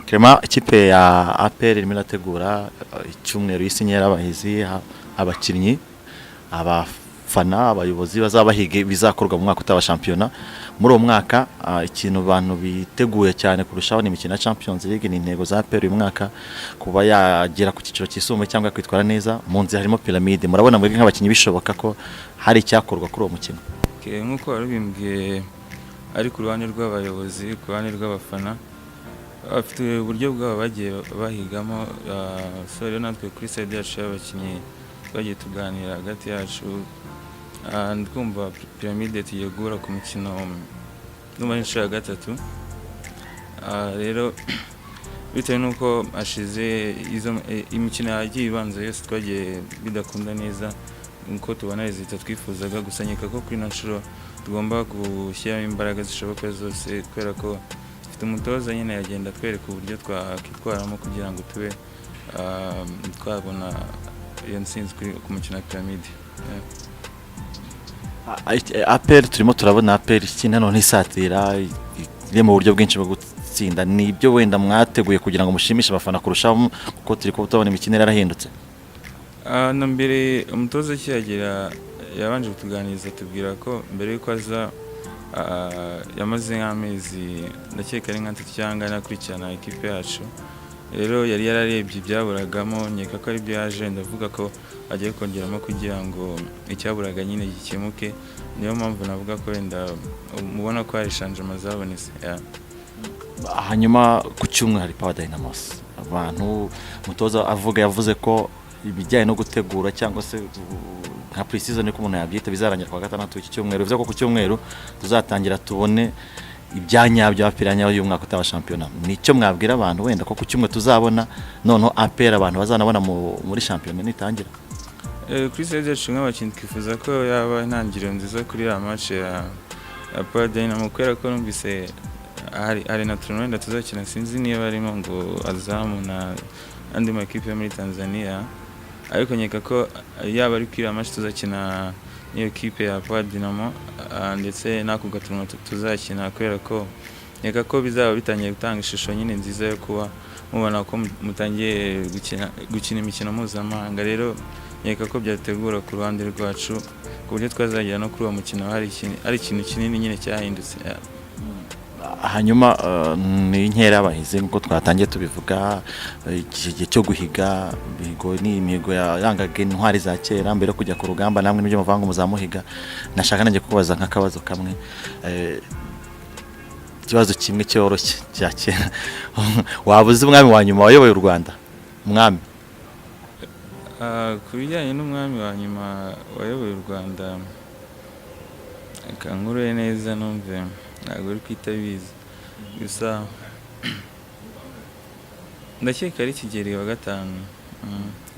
Clement, ikipe ya APR irimo irategura icyumweru y'isinyera abahizi, abakinnyi, abafana, abayobozi bazabahiga bizakorwa mu mwaka utaha wa shampiyona. Muri uwo mwaka, ikintu abantu biteguye cyane kurushaho ni imikino ya Champions League. Ni intego za APR uyu mwaka kuba yagera ku cyiciro cyisumbuye cyangwa kwitwara neza. Mu nzira harimo Pyramide. Murabona mwebwe nk'abakinnyi bishoboka ko hari icyakorwa kuri uwo mukino? Okay, nk'uko wari ubimbwiye, ari ku ruhande rw'abayobozi, ku ruhande rw'abafana, bafite uburyo bwabo bagiye bahigamo. So rero natwe kuri side yacu y'abakinnyi twagiye tuganira hagati yacu. Ndumva Pyramide tugiye guhura ku mukino, ndumva ari inshuro ya gatatu. Rero bitewe n'uko hashize izo imikino yagiye ibanza yose twagiye bidakunda neza nkuko tubona résultat twifuzaga, gusa nkeka ko kuri ino nshuro tugomba gushyiramo imbaraga zishoboka zose, kubera ko dufite umutoza nyine yagenda atwereka uburyo twakwitwaramo kugira ngo tube twabona iyo ntsinzi ku mukino wa Pyramide. Yeah. APR, turimo turabona APR ikina none isatira, iri mu buryo bwinshi bwo gutsinda. Ni ibyo wenda mwateguye kugira ngo mushimishe abafana kurushaho, kuko turi kubona imikino yarahindutse? Na mbere umutoza akihagera yabanje kutuganiriza, tubwira ko mbere y'uko aza yamaze nk'amezi, ndakeka ari nk'atatu cyangwa ane, akurikirana ikipe yacu. Rero yari yararebye ibyaburagamo, nkeka ko aribyo yaje ndavuga ko agiye kongeramo kugira ngo icyaburaga nyine gikemuke. Niyo mpamvu navuga ko wenda mubona ko hari changement zabonetse, yeah. Hanyuma ku cyumweru hari Power Dynamos. Abantu, umutoza avuga, yavuze ko ibijyanye no gutegura cyangwa se nka pre-season niko umuntu yabyita bizarangira kwa gatandatu iki cyumweru. Bivuze ko ku cyumweru tuzatangira tubone ibyanyabyo APR nyayo y'umwaka utaha wa shampiyona. Nicyo mwabwira abantu wenda ko ku cyumweru tuzabona noneho APR abantu bazanabona muri shampiyona nitangira? Kuri side yacu nk'abakinnyi twifuza ko yaba intangiriro nziza kuri ya match ya Power Dynamo, kubera ko numvise hari na tournoi wenda tuzakina, sinzi niba harimo ngo Azam na andi makipe yo muri Tanzania, ariko nkeka ko yaba ari kuri iriya match tuzakina n'iyo kipe ya Power Dynamo, ndetse n'ako gatournoi tuzakina, kubera ko nkeka ko bizaba bitangiye gutanga ishusho nyine nziza yo kuba mubona ko mutangiye gukina imikino mpuzamahanga. Rero nkeka ko byategura ku ruhande rwacu ku buryo twazagera no kuri uwo mukino hari ikintu kinini nyine cyahindutse, yeah. Hanyuma ni inkera y'abahizi nk'uko twatangiye tubivuga, iki gihe cyo guhiga imihigo ni imihigo yarangaga intwari za kera mbere yo kujya ku rugamba. Namwe nibyo muvuga ngo muzamuhiga. Nashaka nanjye kubaza nk'akabazo kamwe, ikibazo kimwe cyoroshye cya kera: waba uzi umwami wa nyuma wayoboye u Rwanda, umwami? Ku bijyanye n'umwami wa nyuma wayoboye u Rwanda, reka nkure neza numve, ntabwo uri kwita bizi, gusa ndakeka ari Kigeli wa gatanu.